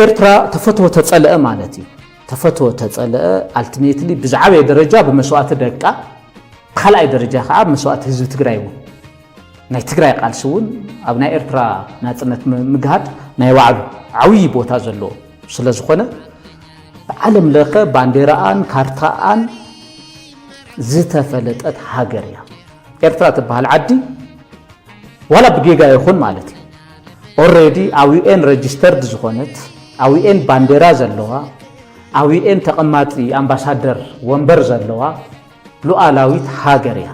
ኤርትራ ተፈትወ ተጸልአ ማለት እዩ። ተፈትወ ተጸልአ፣ ኣልቲሜትሊ ብዝዓበየ ደረጃ ብመስዋእቲ ደቃ፣ ካልኣይ ደረጃ ከዓ ብመስዋእቲ ህዝቢ ትግራይ እውን። ናይ ትግራይ ቃልሲ እውን ኣብ ናይ ኤርትራ ናጽነት ም-፣ ምግሃድ ናይ ባዕሉ ዓብዪ ቦታ ዘለዎ ስለ ዝኾነ፣ ብዓለም ለኸ ባንዴራኣን ካርታኣን ዝተፈለጠት ሃገር እያ። ኤርትራ ትበሃል ዓዲ ዋላ ብጌጋ ይኹን ማለት እዩ፣ ኦልሬዲ ኣብ ዩ ኤን ረጅስተርድ ዝኾነት፣ ኣብ ዩ ኤን ባንዴራ ዘለዋ፣ ኣብ ዩ ኤን ተቐማጢ ኣምባሳደር ወንበር ዘለዋ ሉዓላዊት ሃገር እያ።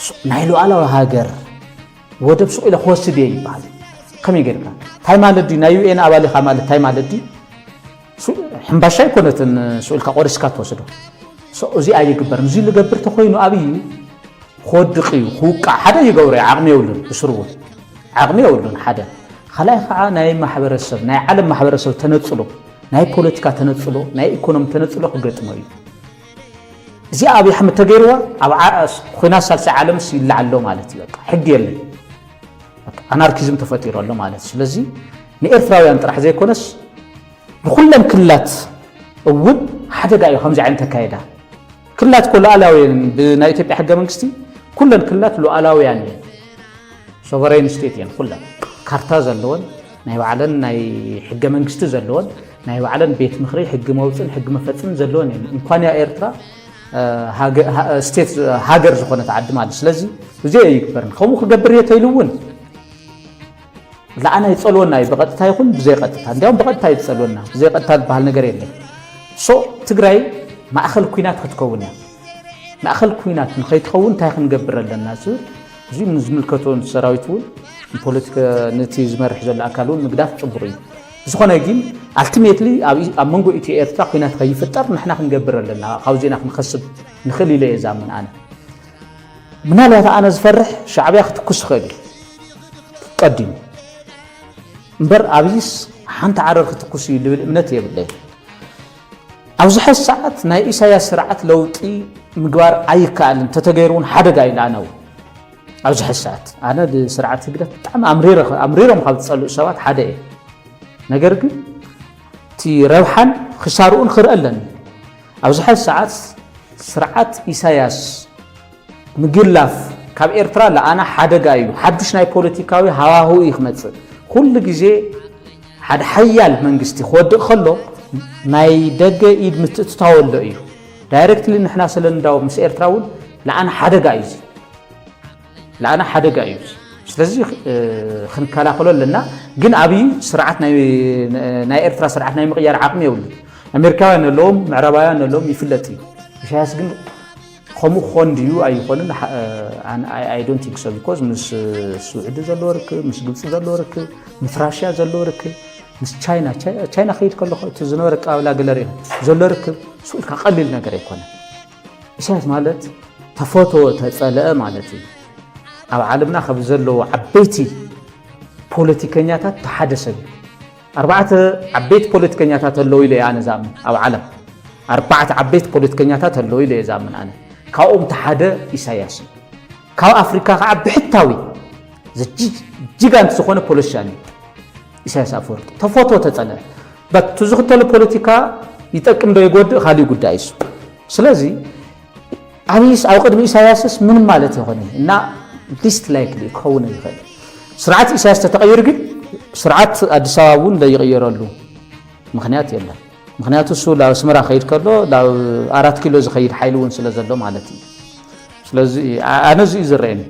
ሱ-፣ ናይ ሉዓላዊ ሃገር ወደብ ሱቕ ኢለ ክወስድ እየ ይበሃል። ከመይ ጌርካ? እንታይ ማለት ድዩ? ናይ ዩ ኤን ኣባል ኢኻ ማለት እንታይ ማለት ድዩ? ሱ-፣ ሕምባሻ ኣይኮነትን ሱቕ ኢልካ ቆሪስካ ትወስዶ። ሶ፣ እዚ ኣይግበርን። እዚ ዝገብር ተኾይኑ ኣብይ ክወድቕ እዩ፣ ክውቃዕ። ሓደ ይገብሮ እዩ፣ ዓቕሚ የብሉን፣ ብስሩ እውን ዓቕሚ የብሉን። ሓደ። ካልኣይ ከዓ ናይ ማሕበረሰብ፣ ናይ ዓለም ማሕበረሰብ ተነጽሎ፣ ናይ ፖለቲካ ተነጽሎ፣ ናይ ኢኮኖሚ ተነጽሎ ክገጥሞ እዩ። እዚኣ ኣብይ ኣሕመድ ተገይርዋ፣ ኣብ ዓ-፣ ስ-፣ ኲናት ሳልሳይ ዓለምስ ይለዓል ኣሎ ማለት እዩ። በቃ ሕጊ የለን። በቃ ኣናርኪዝም ተፈጢሩ ኣሎ ማለት እዩ። ስለዚ ንኤርትራውያን ጥራሕ ዘይኮነስ ንኹለን ክልላት እውን ሓደጋ እዩ ከምዚ ዓይነት ኣካይዳ። ክልላት እኮ ሉዓላውያን ብናይ ኢትዮጵያ ሕገ መንግስቲ ኩለን ክልላት ሉዓላውያን እየን። ሶቨሬን ስቴት እየን ኩለን። ካርታ ዘለወን፣ ናይ ባዕለን ናይ ሕገ መንግስቲ ዘለወን፣ ናይ ባዕለን ቤት ምኽሪ፣ ሕጊ መውፅን ሕጊ መፈፅምን ዘለወን እየን። እንኳን ያ ኤርትራ፣ እ፣ ሃገ-፣ ሃ-፣ ስቴት፣ ሃገር ዝኾነት ዓዲ ማለት። ስለዚ እዚ ኣይግበርን። ከምኡ ክገብር እየ ተይሉ እውን ለኣና ይጸልወና እዩ፣ ብቐጥታ ይኹን ብዘይቐጥታ። እንዲያውም ብቐጥታ እዩ ዝጸልወና፣ ብዘይቐጥታ ዝበሃል ነገር የለን። ሶ ትግራይ ማእኸል ኲናት ክትከውን እያ። ማእኸል ኲናት ንኸይትኸውን እንታይ ክንገብር ኣለና ዝብል፣ እዚ ንዝምልከቶ ሰራዊት እውን፣ ንፖለቲካ፣ ነቲ ዝመርሕ ዘሎ ኣካል እውን ምግዳፍ ጽቡቕ እዩ። ዝኾነ ግን፣ ኣልቲሜትሊ ኣብ፣ ኣብ መንጎ ኢትዮ ኤርትራ ኲናት ከይፍጠር ንሕና ክንገብር ኣለና፣ ካብዚና ክንኸስብ ንኽእል ኢለ እየ ዝኣምን ኣነ። ምናልባት ኣነ ዝፈርሕ ሻዕብያ ክትኩስ ይኽእል እዩ ቀዲሙ። እምበር ኣብይስ ሓንቲ ዓረር ክትኩስ እዩ ልብል እምነት የብለይ። ኣብዚ ሕዚ ሰዓት ናይ ኢሳያስ ስርዓት ለውጢ ምግባር ኣይከኣልን፣ እንተተገይሩ እውን ሓደጋ እዩ ንኣነ እውን። ኣብዚ ሕዚ ሰዓት ኣነ ብስርዓት ህግደፍ ብጣዕሚ ኣምሪረ-፣ ኣምሪሮም ካብ ዝጸልኡ ሰባት ሓደ እየ። ነገር ግን እቲ ረብሓን ክሳርኡን ክርኢ ኣለኒ። ኣብዚ ሕዚ ሰዓት ስርዓት ኢሳያስ ምግላፍ ካብ ኤርትራ ለኣና ሓደጋ እዩ። ሓዱሽ ናይ ፖለቲካዊ ሃዋህው እዩ ክመጽእ። ኩሉ ግዜ ሓደ ሓያል መንግስቲ ክወድቕ ከሎ ናይ ደገ ኢድ ምትእትታው ኣሎ እዩ። ዳይሬክትሊ ንሕና ስለ እንዳው ምስ ኤርትራ እውን ለኣና ሓደጋ እዩ እዚ። ለኣና ሓደጋ እዩ እዚ። ስለዚ፣ እ፣ ክንከላኸሎ ኣለና። ግን ኣብይ ስርዓት ናይ፣ ናይ ኤርትራ ስርዓት ናይ ምቕያር ዓቕሚ የብሉን። ኣሜሪካውያን ኣለዎም፣ ምዕራባውያን ኣለዎም፣ ይፍለጥ እዩ። ኢሳያስ ግን ከምኡ ክኾን ድዩ ኣይኾንን፣ ሓ-፣ ኣነ፣ I፣ I don't think so, because ምስ ስዑዲ ዘለዎ ርክብ፣ ምስ ግብፂ ዘለዎ ርክብ፣ ምስ ራሽያ ዘለዎ ርክብ፣ ምስ ቻይና፣ ቻይ-፣ ቻይና ከይድ ከለኹ እቲ ዝነበረ ኣቀባብላ ገለ ርኢኹም፣ ዘሎ ርክብ ስቕ ኢልካ ቀሊል ነገር ኣይኮነን። ኢሳያስ ማለት ተፈትወ ተጸልአ ማለት እዩ። ኣብ ዓለምና ካብ ዘለዉ ዓበይቲ ፖለቲከኛታት እቲ ሓደ ሰብ እዩ። ኣርባዕተ ዓበይቲ ፖለቲከኛታት ኣለዉ ኢለ እየ ኣነ ዝኣምን ኣብ ዓለም። ኣርባዕተ ዓበይቲ ፖለቲከኛታት ኣለዉ ኢለ እየ ዝኣምን ኣነ። ካብኦም እቲ ሓደ ኢሳያስ እዩ። ካብ ኣፍሪካ ከዓ ብሕታዊ ዝጂ-፣ ጂጋንት ዝኾነ ፖለቲሻን እዩ ኢሳያስ ኣፈወርቂ። ተፈትወ ተጸልአ። በት-፣ እቲ ዝኽተሎ ፖለቲካ ይጠቅም ዶ ይጎድእ ካሊእ ጉዳይ እዩ። ስለዚ ኣብይስ ኣብ ቅድሚ ኢሳያስስ ምንም ማለት ይኾነ እና ሊስት ላይክሊ ክኸውን ይኽእል። ስርዓት ኢሳያስ ተተቐይሩ ግን ስርዓት ኣዲስ ኣበባ እውን ዘይቕየረሉ ምኽንያት የለን። ምኽንያቱ እሱ ናብ ኣስመራ ከይድ ከሎ ናብ ኣራት ኪሎ ዝኸይድ ሓይሊ እውን ስለ ዘሎ ማለት እዩ። ስለዚ ኣ-፣ ኣነ እዚ እዩ ዝረአየኒ።